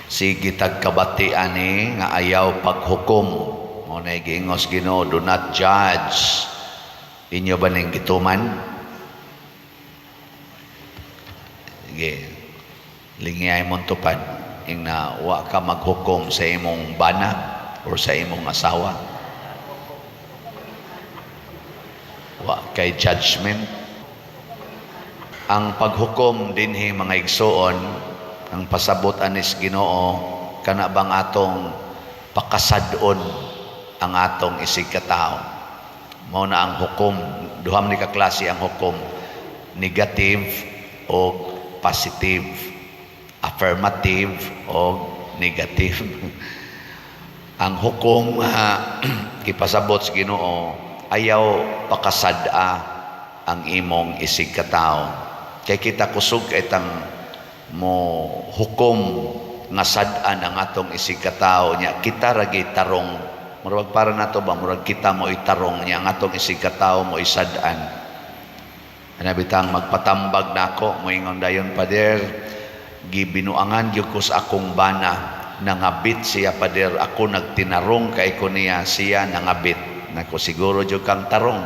Sige tagkabati ani nga ayaw paghukom. Mao na giingos Ginoo, "Do not judge." Inyo ba ning gituman? Sige. Lingiyay mong tupad. Ing na wa ka maghukom sa imong bana or sa imong asawa. Wa kay judgment. Ang paghukom dinhi, mga igsuon, ang pasabot anis Ginoo, kana bang atong pakasad-on ang atong isig katao. Mao na ang hukom, duha man ni ka klase ang hukom, negative o positive, affirmative o negative. Ang hukom gipasabot sa Ginoo, ayaw pakasad-a ang imong isig katao. Kay kita kusog kay tang mo hukom nga sad-an ang atong isig katao nya kita ra tarong. Murag para nato ba, murag kita mo itarong niya, ang atong isig katao mo isad-an. Ana bitang magpatambag nako, moingon dayon, "Pader, gibinuangan gyud ko sa akong bana, nangabit siya, pader, ako nagtinarong kay ko niya, siya nangabit." Nako, siguro jud kang tarong.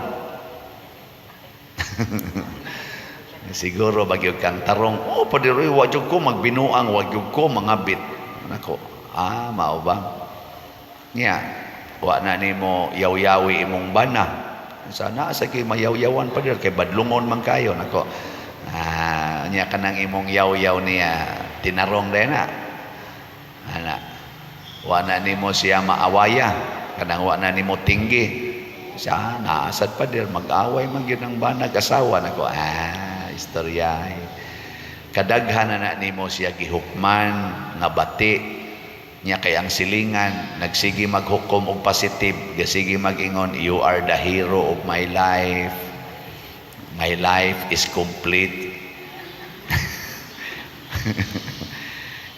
Siguro ba gyud kang tarong? "Oh, pader, oy, wa jud ko magbinuang, wa jud ko mangabit." Nako, ah, mao ba? Nya, wa na nimo yaw-yawi imong bana. Sana sa kay mayawyawan, pader, kay badlungon man kayo. Nako. Ah, nya kanang imong yaw-yaw niya, tinarong din na. Ana. Wa na nimo siya maawaya, kanang wa na nimo tinggi. Siya, naasad, pader, mag-away man gyud ang banag asawa. Nako, ah, istorya. Kadaghan na nimo siya gihukman nga bati niya kay ang silingan nagsige maghukom og positive, gasige mag-ingon, "You are the hero of my life. My life is complete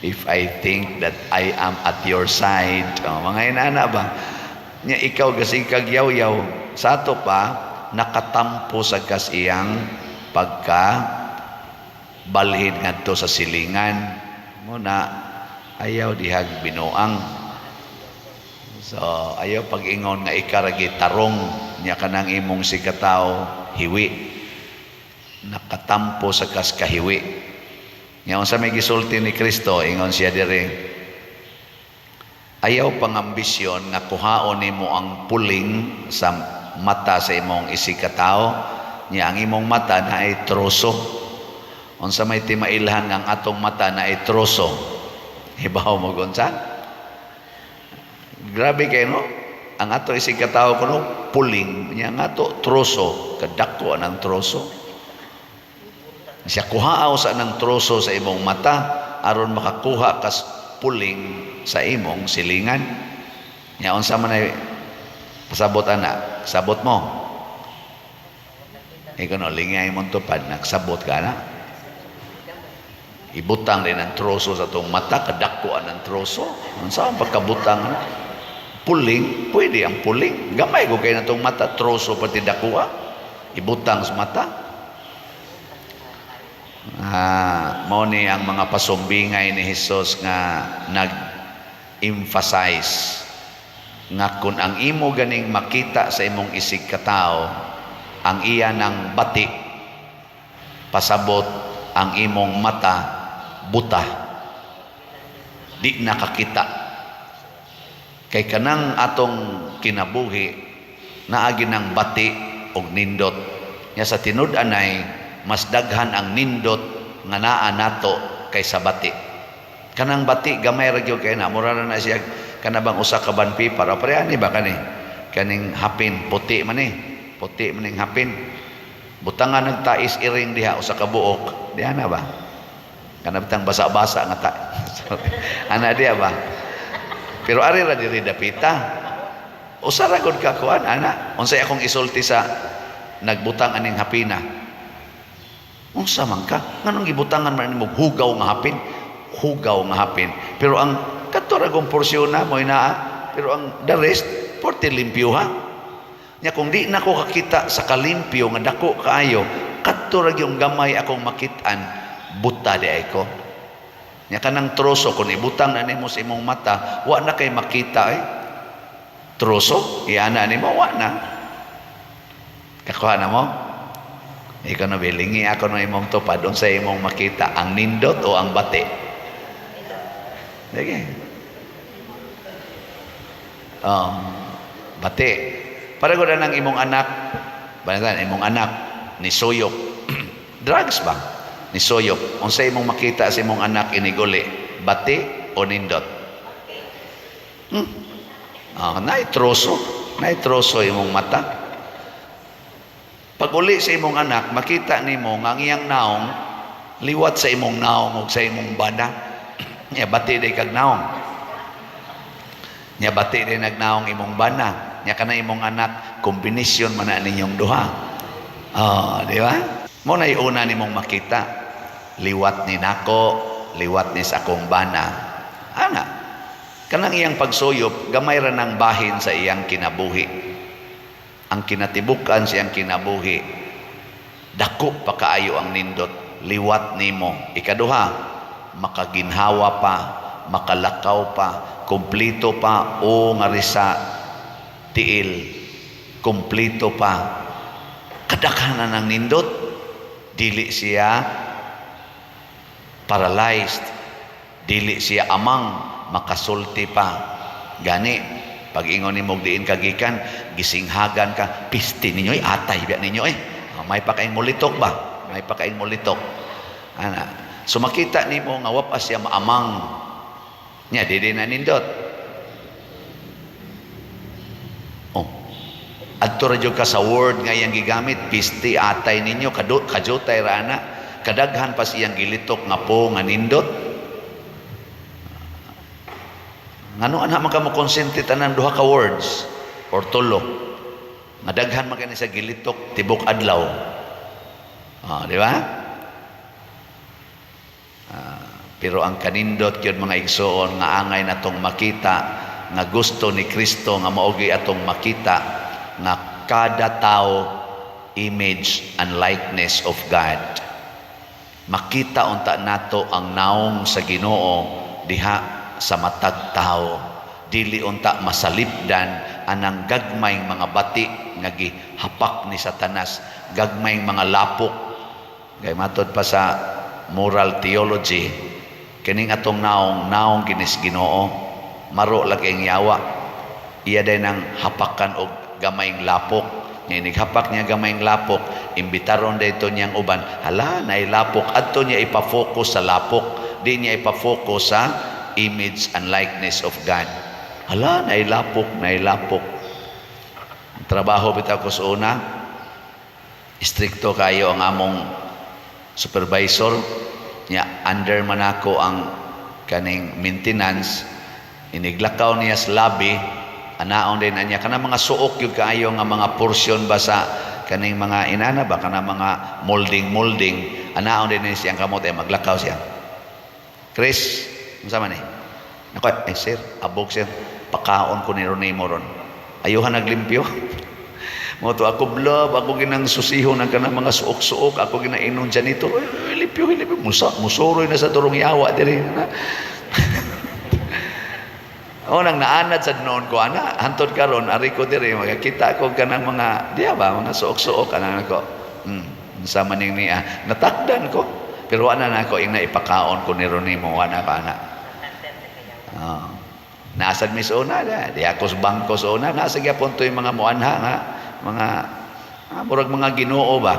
if I think that I am at your side." Oh, mga inana ba nya, ikaw gasige kag yaw-yaw sa ato pa, nakatampo sa kas iyang pagka balhin ngadto sa silingan mo na. Ayaw dihag binuang. So ayaw pag-ingon nga ika ra tarong nya kanang imong sikataw hiwi, nakatampo sa kas kahiwi nya. Unsa may gisulti ni Kristo? Ingon siya diri, ayaw pangambisyon nga kuhaon nimo ang puling sa mata sa imong isigkatao nya ang imong mata na ay troso. Unsa may timailhan nga ang atong mata na ay troso? Hibaw mo unsa? Grabe kay, no? Ang ato isigkatao kuno puling nya ang ato troso, kadako ang troso. Siya kuhaaw sa nang troso sa imong mata aron makakuha kas puling sa imong silingan. Nya unsa man ay pasabot ana? Sabot mo? Ikaw no, lingay mong tupad, nagsabot ka na. Ibutang din ang troso sa tong mata, kadako ang troso. Unsa ang pagkabutang ana? Puling, pwede ang puling. Gamay ko kay na tong mata, troso pati dakuha. Ibutang sa mata. Ah, mao ni ang mga pasumbingay ni Hesus nga nag-emphasize nga kung ang imo ganing makita sa imong isig katao ang iya ng bati, pasabot ang imong mata buta, di nakakita. Kay kanang atong kinabuhi naagi ng bati og nindot nya. Sa tinud-anay, mas daghan ang nindot nga naa nato kaysa bati. Kanang bati gamay ra gyud kay na, mura ra na siya kana bang usa ka bond paper. Pare ani ba, kani kaning hapin, puti man ni, puti man ning hapin. Butangan nagtais iring diha usa ka buok diha na ba, kana bitang basa-basa nga ta ana diha ba. Pero ari ra diri dapita, usa ra gud ka kuan ana. Unsay akong isulti sa nagbutang aning hapina? "Unsa man ka, nganong gibutangan man nimo hugaw nga hapin?" Hugaw nga hapin, pero ang kadto ra gong porsyon na mo naa, pero ang the rest porte limpyo ha. Nya kung di na ko kakita sa kalimpyo nga dako kaayo, kadto ra gyung gamay akong makit-an, buta di ay ko. Nya kanang troso, kung ibutang na nimo sa imong mata, wa na kay makita eh. Troso, iana nimo, wa na. Kakuha na mo? Ikaw na bilingi ako ng imong tupad, unsa imong makita, ang nindot o ang bati? Sige. Oh, bati. Para ko na ng imong anak, banatan, imong anak, ni suyop. Drugs ba? Ni suyop. Unsa imong makita sa imong anak iniguli? Bati o nindot? Ah, naay troso. Naay troso imong mata. Pag uli sa imong anak, makita nimo nga ang iyang naong liwat sa imong naong ug sa imong bana. Nya bati day kag naong. Nya bati day nagnaong imong bana. Nya kana imong anak, kombinasyon man na ninyong duha. Oh, di ba? Mo na una nimong makita. Liwat ni nako, liwat ni sa akong bana. Ana, kanang iyang pagsuyop, gamay ra ng bahin sa iyang kinabuhi. Ang kinatibukan sa iyang kinabuhi, dako pa kaayo ang nindot, liwat nimo. Ikaduha, makaginhawa pa, makalakaw pa, kumplito pa o nga sa tiil, kumplito pa. Kadaghanan ng nindot, dili siya paralyzed, dili siya amang, makasulti pa. Gani, pag ingon nimo diin kagikan, gisinghagan ka, piste ninyo eh, atay biya ninyo eh. Ah, may pa kaing mulitok ba? May pa kaing mulitok. Ana, so makita nimo nga wa pa siya maamang. Nya dili na nindot. Oh. Adto ra jud ka sa word nga iyang gigamit, piste atay ninyo, kajutay ra ana. Kadaghan pa siyang gilitok nga po nga nindot. Ngano ana man ka mo konsente tanan duha ka words or tulo. Nga daghan man kani sa gilitok tibok adlaw. Ah, di ba? Pero ang kanindot gyud, mga igsoon, nga angay natong makita, nga gusto ni Kristo nga maogi atong makita, nga kada tao image and likeness of God. Makita unta nato ang naong sa Ginoo diha sa matag tao. Dili unta masalipdan anang gagmayng mga bati nga gihapak ni Satanas, gagmayng mga lapok. Kay matod pa sa moral theology, kining atong naong, naong kinis Ginoo, maro lagi ang yawa. Iya day nang hapakan og gamayng lapok. Nga inighapak niya gamayng lapok, imbitaron dayto niyang uban. Hala, naay lapok. Adto niya ipa-focus sa lapok. Di niya ipa-focus sa image and likeness of God. Hala, naay lapok, naay lapok. Ang trabaho bitaw ko sa una, istrikto kayo ang among supervisor. Nya, under man ako ang kaning maintenance. Iniglakaw niya sa lobby, anaon din niya kana mga suok gyud kaayo nga mga portion ba sa kaning mga inana ba, kana mga molding molding, anaon din niya siyang kamot ay maglakaw siya. Chris, unsa man eh? Nako, eh sir, abog sir, pakaon ko ni Ronnie ron. Ayuhan naglimpyo. Mo to ako blab, ako ginang susiho ng kanang mga suok-suok, ako ginainon janitor. Ay, limpyo, limpyo. Musa, musuroy na sa durong yawa diri. O nang naanad sa noon ko ana, hantod karon ari ko diri makakita ko kanang mga diya ba mga suok-suok ana ko. Unsa man ning niya, natakdan ko. Pero ana na ako ing ipakaon ko ni Ronimo ana ka ana. Oh. Nasad mi sa una da, di ako sa bangko sa una, nasa gyapon to yung mga muanha nga mga murag mga Ginoo ba.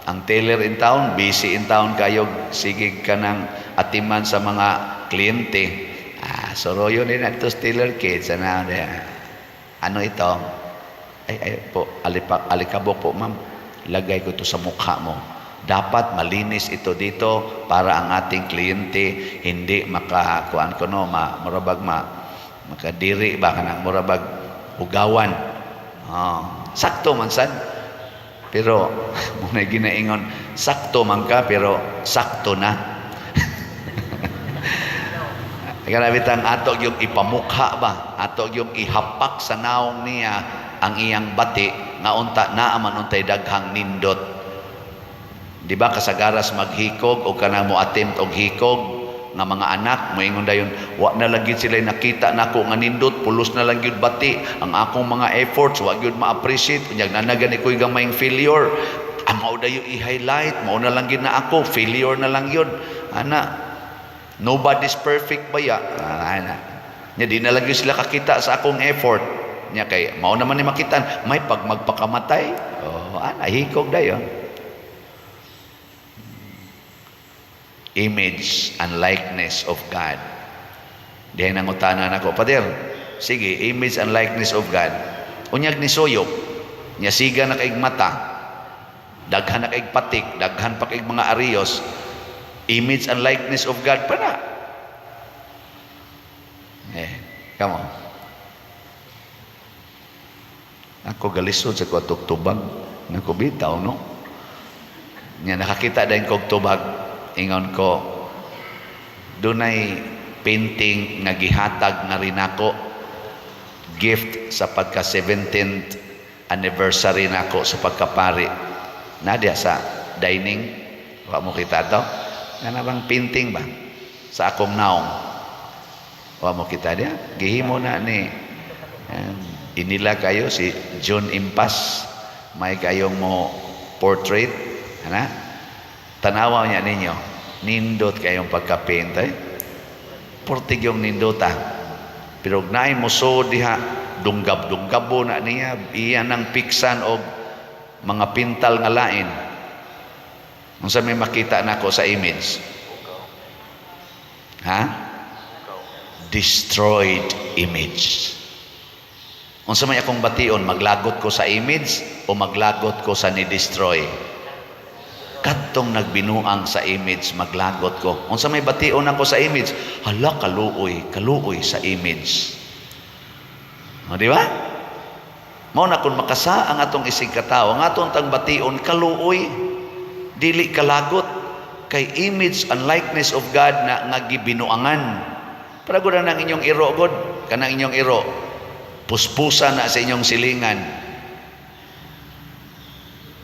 Ang teller in town, busy in town kayo, sige ka ng atiman sa mga kliyente. Ah, soroyo din ato teller kids ano, ano ito? Ay, ay po, alikabok po, ma'am. Lagay ko ito sa mukha mo. Dapat malinis ito dito para ang ating kliyente hindi makakuan ko no, ma, murabag ma, makadiri ba kanang murabag hugawan. Oh, sakto man sad. Pero muna ginaingon, sakto man ka pero sakto na. Grabe tang ato yung ipamukha ba, ato yung ihapak sa naong niya ang iyang bati nga unta naaman untay daghang nindot. Di ba kasagaras maghikog o kanang mo attempt og hikog, Nga mga anak moingon dayon, "Wa na lang gyud sila nakita nako nga nindot, pulos na lang gyud bati ang akong mga efforts, wa gyud ma-appreciate. Unyag na gani ko'y gamayng failure." Ang mao dayo i-highlight, mao na lang gyud na ako failure na lang yun ana. Nobody's perfect baya ana. Nya di na lang gyud sila kakita sa akong effort nya, kay mao naman ni makitan may pag magpakamatay. Oh, ana, hikog dayon. Image and likeness of God. Dihay nangutana nako, "Pader, sige, image and likeness of God. Unyag ni suyop, nya siga na kaig mata, daghan na kaig patik, daghan pa kaig mga ariyos, image and likeness of God pa na?" Eh, come on. Ako galisod sa ko tubag, nako bitaw, no? Nya nakakita din kog tubag, ingon ko, dunay painting nga gihatag na rin ako, gift sa pagka 17th anniversary nako sa pagkapari. Nadia sa dining, wa mo kita to? Kana bang painting ba? Sa akong naong. Wa mo kita dia? Gihimo na ni inila kayo si John Impas. May kayong mo portrait. Ana? Tanawa niya ninyo. Nindot kayong pagka-paint eh. Portig yung nindota. Pero naay mo so diha, dunggab-dunggabo na niya, iya nang piksan og mga pintal nga lain. Unsa may makita nako sa image? Ha? Destroyed image. Unsa may akong bation, maglagot ko sa image o maglagot ko sa ni-destroy? Kadtong nagbinuang sa image, maglagot ko. Unsa may bation ako sa image? Hala, kaluoy, kaluoy sa image. O, di ba? Mao na kung makasa ang atong isig katawo, ang atong tang bation kaluoy, dili kalagot, kay image and likeness of God na nga gibinuangan. Para gud nang inyong iro god, kanang inyong iro. Puspusa na sa inyong silingan.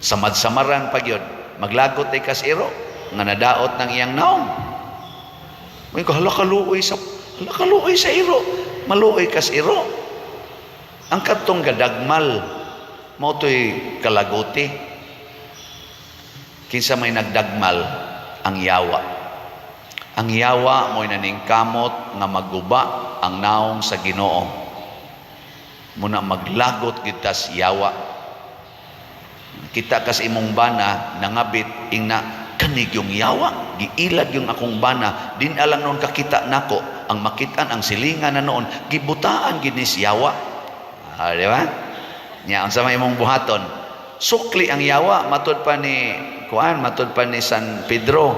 Samad-samaran pa gyud. Maglagot ay kas iro nga nadaot ng iyang naong. May ko, hala kaluoy sa iro. Maluoy kas iro. Ang kadtong gadagmal mao to'y kalaguti. Kinsa may nagdagmal? Ang yawa. Ang yawa mo'y naningkamot nga maguba ang naong sa Ginoo. Muna maglagot kita sa yawa. Kita kas imong bana nangabit, ingna kanig yung yawa, giilad yung akong bana, din alang noon kakita nako ang makitan ang silingan na noon gibutaan gid ni yawa. Ah, di ba? Nya unsa may imong buhaton? Sukli ang yawa, matud pa ni kuan, matud pa ni San Pedro,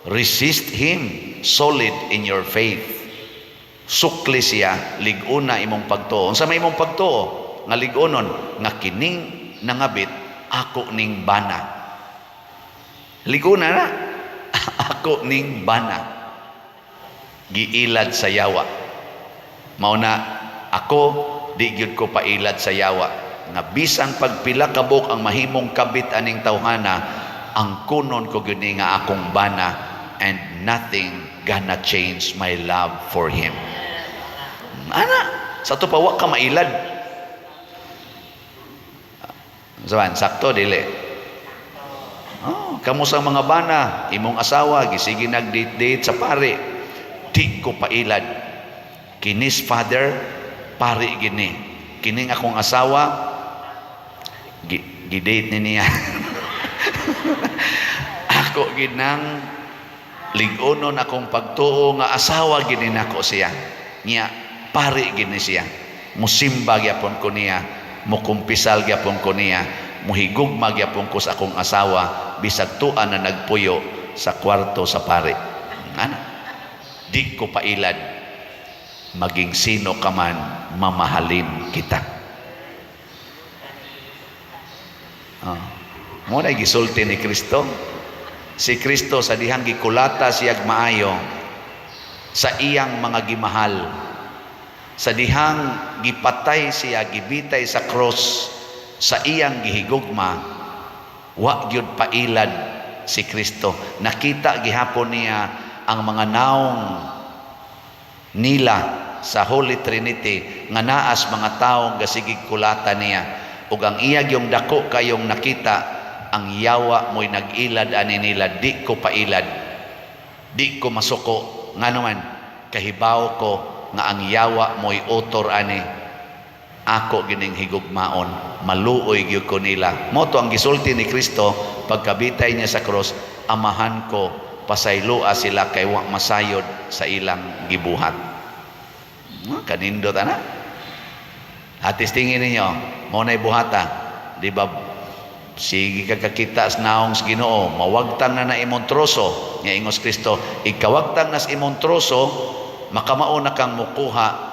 resist him, solid in your faith. Sukli siya, lig-una imong pagtuo. Unsa may imong pagtuo nga lig-unon? Nga kining nangabit, ako ning bana. Lig-una na, ako ning bana. Giilad sa yawa. Mao na ako di gyud ko pailad sa yawa. Nga bisan pagpila kabuk ang mahimong kabit aning tawhana, ang kunon ko gyud ni nga akong bana, and nothing gonna change my love for him. Ana, sa to pa wa ka mailad. Saban, sakto dili? Oh, kamo sa mga bana, imong asawa gisige nag-date-date sa pare. Di ko pailad. Kinis father, pare gini. Kining akong asawa gi-date ni niya. Ako ginang lig-unon akong pagtuo nga asawa gini nako siya. Nya pare gini siya. Musimba gyapon ko niya, mukumpisal gyapon ko niya, muhigugma gyapon ko sa akong asawa bisag tuan na nagpuyo sa kwarto sa pare. Ana, di ko pailad. Maging sino ka man, mamahalin kita. Oh. Mo na gisulti ni Kristo. Si Kristo sa dihang gikulata siyag maayo sa iyang mga gimahal. Sa dihang gipatay siya, gibitay sa cross, sa iyang gihigugma, wa gyud pailad si Kristo. Nakita gihapon niya ang mga naong nila sa Holy Trinity nga naas mga taong gasigig kulata niya, ug ang iya yung dako kayong nakita, ang yawa mo'y nag-ilad ani nila. Di ko pailad, di ko masuko, ngano man kahibaw ko nga ang yawa mo'y author ani. Ako gining higugmaon, maluoy gyud ko nila. Mao to ang gisulti ni Kristo pagkabitay niya sa cross, "Amahan ko, pasayloa sila kay wa masayod sa ilang gibuhat." Kanindot ana. Atis tingin ninyo, mao na'y buhata. Di ba, sige ka kakita sa naong sa Ginoo, mawagtang na na imong troso, nga ingos Kristo, ikawagtang na sa imong troso, makamao na kang mukuha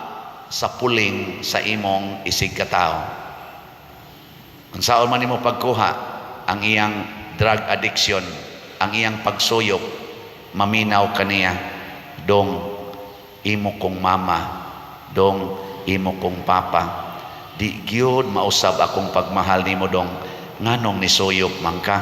sa puling sa imong isig katao. Unsaon man nimo pagkuha ang iyang drug addiction, ang iyang pagsuyop, maminaw kaniya, "Dong, imo kong mama, dong, imo kong papa, di gyud mausab akong pagmahal nimo, dong, nganong nisuyop man ka?"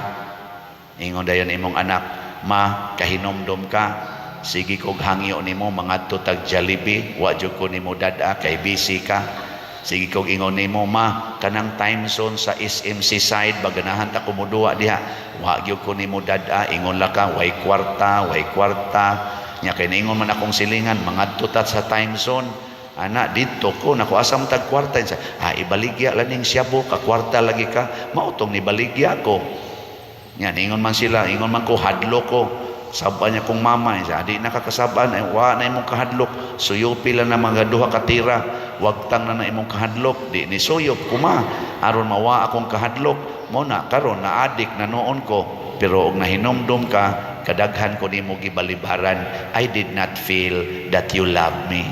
Ingon dayon imong anak, "Ma, kahinomdom ka, sige kog hangyo nimo mangadto tag Jollibee, wa jud ko nimo dad-a kay busy ka. Sige kog ingon nimo, ma, kanang Time Zone sa SMC side, baganahan ta kumuduwa diha, wa gyud ko nimo dad-a, ingon la ka, way kwarta, way kwarta. Nya kay niingon man akong silingan, mangadto ta sa Time Zone, ana didto ko nako, asa man tag kwarta? Ah, ibaligya lang ning syabo ka, kwarta lagi ka." Mao tong nibaligya ko. Nya niingon man sila, ingon man ko, hadlo ko. Saba niya kong mama, siya, di nakakasaban, ay, wa na imong kahadlok, suyupi lang na mga duha ka tira, wagtang na na imong kahadlok." Di ni suyop kuma, aron mawa akong kahadlok. Mo na, karon na adik na noon ko, pero og nahinomdom ka, kadaghan ko nimo gibalibaran, I did not feel that you love me.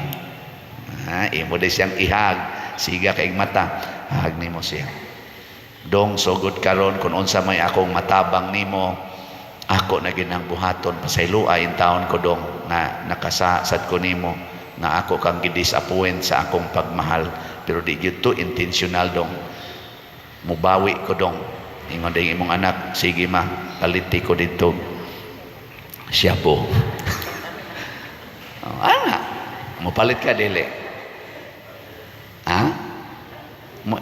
Ha, imo di siyang ihag, siga kay mata, hag nimo siya. "Dong, sugod karon kung unsa may akong matabang nimo, ako na ginang buhaton. Pasayloa in taon ko, dong, nga nakasasad ko nimo, nga ako kang gidisappoint sa akong pagmahal, pero di gyud to intentional, dong. Mubawi ko, dong." Ingon din imong anak, "Sige ma, paliti ko dito siya po." Oh, ana mupalit ka, dili ha mo?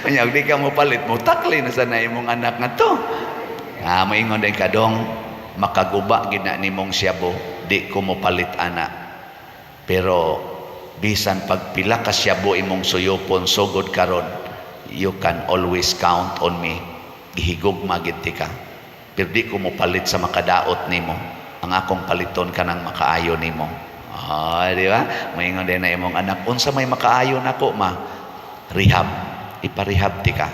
Unya, di ka mo palit, mo takli na sana imong anak nga to. Ah, moingon din ka, "Dong, makaguba gina nimong siyabo, di ko mo palit ana. Pero bisan pagpila ka siyabo imong suyopon sugod karon, you can always count on me. Gihigugma gid ka. Pero di ko mo palit sa makadaot nimo. Ang akong paliton kanang makaayo nimo." Ah, di ba? Moingon din na imong anak, "Unsa may makaayo nako, ma?" "Rehab. Iparehab ti ka.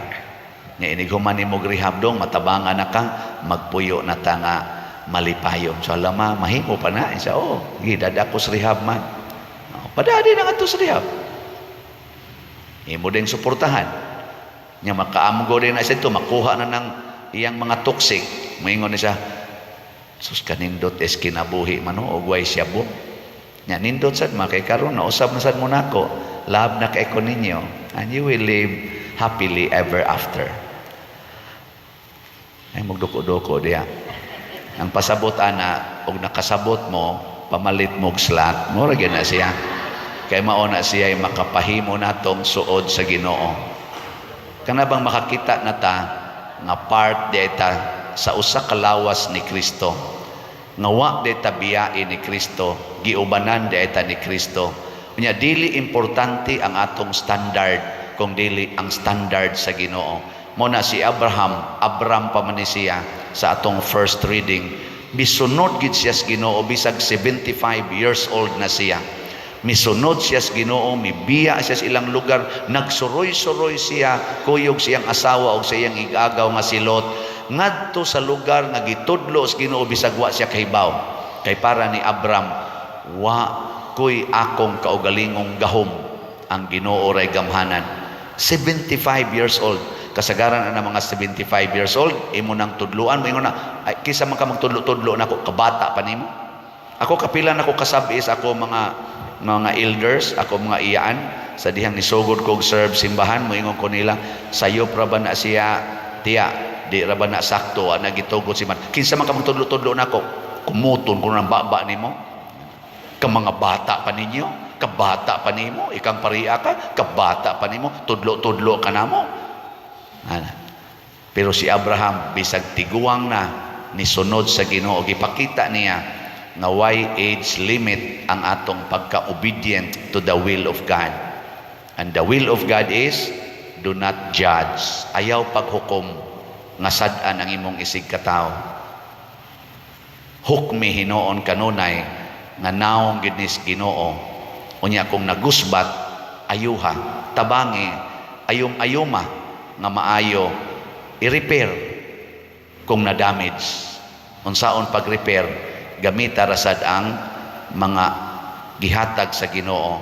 Nga inig human nimo rehab, dong, matabangan na ka, magpuyo na ta nga malipayon." So alam ma, mahimo pa na. Isa, oh, gidada ko sa rehab man. Oh, padadi na nga to sa rehab. Imo din suportahan. Nya makaamgo din na siya ito, makuha na ng iyang mga toxic. Moingon ni siya, "Sus, kanindot es kinabuhi man og way siyabo. Nya nindot sad ma kay karon nausab na sad mo nako. Love na kay ko ninyo and you will live happily ever after." Ay, magduko-duko diya. Ang pasabot ana, og nakasabot mo, pamalit mo og slot, mo ra gyud na siya. Kay mao na siya ay makapahimo natong suod sa Ginoo. Kana bang makakita na ta nga part di ta sa usa ka lawas ni Kristo. Nga wa di ta biyain ni Kristo, giubanan di ta ni Kristo. Unya dili importante ang atong standard kung dili ang standard sa Ginoo. Mo na si Abraham, Abram pa man ni siya sa atong first reading. Misunod gid siya sa Ginoo bisag 75 years old na siya. Misunod siya sa Ginoo, mibiya siya sa ilang lugar, nagsuroy-suroy siya, kuyog siyang asawa og sa iyang igagaw nga si Lot, ngadto sa lugar nga gitudlo sa Ginoo bisag wa siya kahibaw. Kay para ni Abram, wa ko'y akong kaugalingong gahom, ang Ginoo ray gamhanan. 75 years old. Kasagaran na mga 75 years old, imo nang tudluan, mo ingon na, "Ay, kisa man ka magtudlo-tudlo nako, kabata pa nimo." Ako kapila nako kasabi sa ako mga elders, ako mga iyaan sa dihang nisugod kog serve simbahan, moingon ko nila, "Sayop ra ba na siya, tiya, di ra ba na sakto, ana gitugot si man. Kinsa man ka magtudlo-tudlo nako?" Kumuton ko ng baba nimo. Ka mga bata pa ninyo, kabata pa nimo, ikang pariya ka, kabata pa nimo, tudlo-tudlo ka namo. Ana. Pero si Abraham, bisag tiguang na, nisunod sa Ginoo, gipakita niya nga way age limit ang atong pagka-obedient to the will of God. And the will of God is do not judge. Ayaw paghukom nga sad-an ang imong isig katawo. Hukmi hinuon kanunay nga naong gid nis Ginoo. Unya kung nagusbat, ayuha, tabangi, ayum-ayuma nga maayo, i-repair kung na-damage. Unsaon pag-repair? Gamita rasad ang mga gihatag sa Ginoo: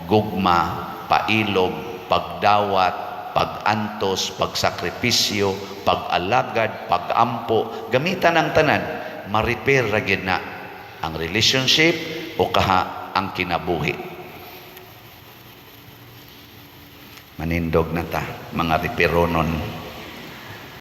gugma, pailob, pagdawat, pagantos, pagsakripisyo, pag-alagad, pagampo. Gamitan ang tanan, ma-repair ra gyud na ang relationship o kaha ang kinabuhi. Manindog na ta, mga reperonon.